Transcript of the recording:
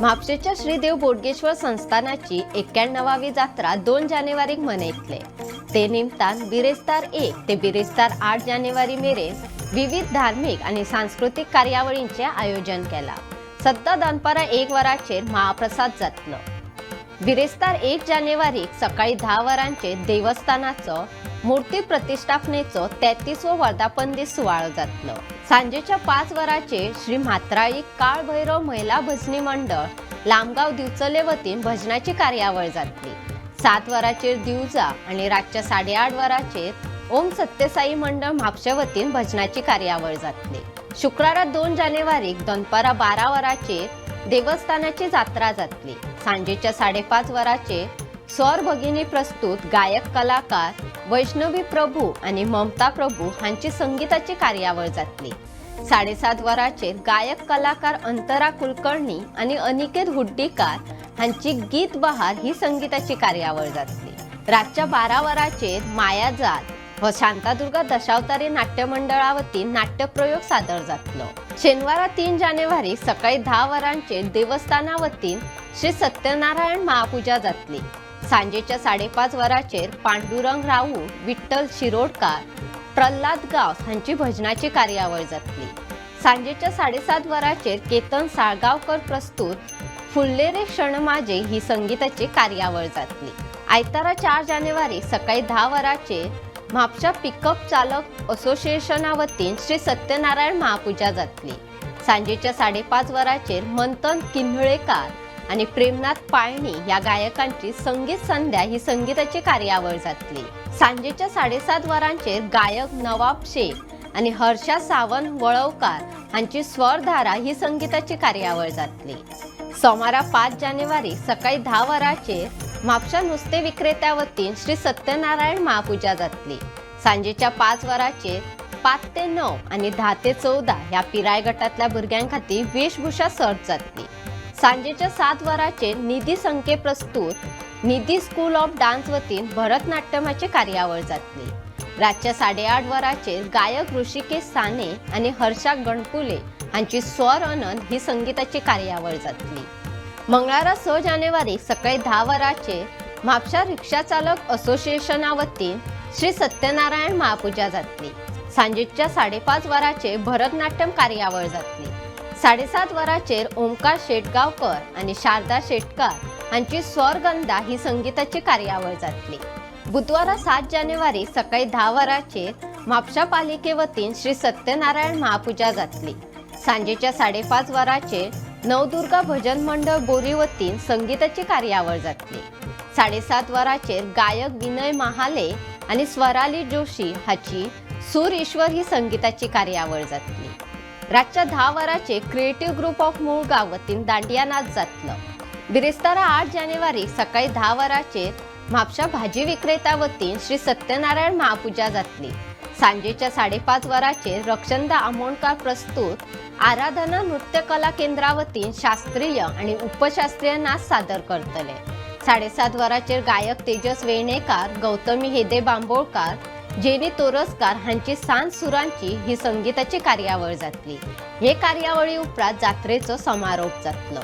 म्हापशेच्या श्री देव बोडगेश्वर संस्थानाची 91वी जात्रा 2 जानेवारीक मनयतले. ते निमतान बिरेस्तार 1 ते बिरेस्तार 8 जानेवारी मेरेन विविध धार्मीक आनी सांस्कृतीक कार्यावळींचें आयोजन केलां. सद्दां दनपारां 1 वरांचेर महाप्रसाद जातलो. बिरेस्तार 1 जानेवारीक सकाळी 10 वरांचेर देवस्थानाचो मूर्ती प्रतिष्ठापनेचो 33वो वर्धापन दीस सुवाळो जातलो. सांजेच्या 5 वरांचेर श्री म्हात्राळी काळभैरव महिला भजनी मंडळ लामगांव दिवचले वतीन भजनाची कार्यावळ जातली. 7 वरांचेर दिवजा आनी रातच्या 8:30 वरांचेर ओम सत्यसाई मंडळ म्हापशे वतीन भजनाची कार्यावळ जातली. शुक्रारा 2 जानेवारीक दनपारां 12 वरांचेर देवस्थानाची जात्रा जातली. सांजेच्या 5:30 वरांचेर स्वर भगिनी प्रस्तुत गायक कलाकार वैष्णवी प्रभू आनी ममता प्रभू हांची संगीताची कार्यावळ जातली. 7:30 वरांचेर गायक कलाकार अंतरा कुलकर्णी आनी अनिकेत हुड्डीकार हांची गीत बहार ही संगीताची कार्यावळ जातली. रातच्या 12 वरांचेर मायाजाल हो शांतादुर्गा दशावतारी नाट्य मंडळा वतीन नाट्यप्रयोग सादर जातलो. शेनवारा 3 जानेवारी सकाळी 10 वरांचेर देवस्थाना वतीन श्री सत्यनारायण महापूजा जातली. सांजेच्या 5:30 वरांचेर पांडुरंग राऊळ, विठ्ठल शिरोडकार, प्रल्हाद गांवस हांची भजनाची कार्यावळ जातली. सांजेच्या 7:30 वरांचेर केतन साळगांवकर प्रस्तुत फुल्लेरे क्षण माझे ही संगीताची कार्यावळ जातली. आयतारा 4 जानेवारी सकाळी 10 वरांचेर म्हापशा पिकअप चालक असोसिएशना वतीन श्री सत्यनारायण महापूजा जातली. सांजेच्या 5:30 वरांचेर मंथन किन्हळेकार आनी प्रेमनाथ पाळणी ह्या गायकांची संगीत संध्या ही संगीताची कार्यावळ जातली. सांजेच्या 7:30 वरांचेर गायक नवाब शेख आनी हर्षा सावंत वळवकार हांची स्वरधारा ही संगीताची कार्यावळ जातली. सोमारा 5 जानेवारी सकाळी 10 वरांचेर म्हापशा नुस्तें विक्रेत्या वतीन श्री सत्यनारायण महापूजा जातली. सांजेच्या 5 वरांचेर 5 ते 9 आनी 10 ते 14 ह्या पिराय गटांतल्या भुरग्यां खातीर वेशभूषा सर्त जातली. सांजेच्या 7 वरांचेर निधी संके प्रस्तुत निधी स्कूल ऑफ डान्स वतीन भरतनाट्यमाची कार्यावळ जातली. रातच्या 8:30 वरांचेर गायक ऋषिकेश साने आनी हर्षा गणपुले हांची स्वर अनंत ही संगीताची कार्यावळ जातली. मंगळारा 6 जानेवारी सकाळी 10 वरांचेर म्हापशा रिक्षा चालक असोसिएशना वतीन श्री सत्यनारायण महापूजा जातली. सांजेच्या 5:30 वरांचेर भरतनाट्यम कार्यावळ जातली. 7:30 वरांचेर ओमकार शेटगांवकर आनी शारदा शेटकार हांची स्वरगंधा ही संगीताची कार्यावळ जातली. बुधवारा 7 जानेवारी सकाळी 10 वरांचेर म्हापशा पालिके वतीन श्री सत्यनारायण महापूजा जातली. सांजेच्या 5:30 वरांचेर नवदुर्गा भजन मंडळ बोरी वतीन संगीताची कार्यावळ जातली. 7:30 वरांचेर गायक विनय महाले आनी स्वराली जोशी हाची सूर ईश्वर ही संगीताची कार्यावळ जातली. रातच्या 10 वरांचेर क्रिएटिव्ह ग्रुप ऑफ मुळगांव वतीन दांडिया नाच जातलो. बिरेस्तारा 8 जानेवारी सकाळी 10 वरांचेर म्हापशा भाजी विक्रेत्या वतीन श्री सत्यनारायण महापूजा जातली. सांजेच्या 5:30 वरांचेर रक्षंदा आमोणकार प्रस्तुत आराधना नृत्य कला केंद्रा वतीन शास्त्रीय आनी उपशास्त्रीय नाच सादर करतले. 7:30 वरांचेर गायक तेजस वेर्णेकार, गौतमी हेदे बांबोळकार, जेनी तोरसकार हांची सांज सुरांची ही संगीताची कार्यावळ जातली. हे कार्यावळी उपरांत जात्रेचो समारोप जातलो.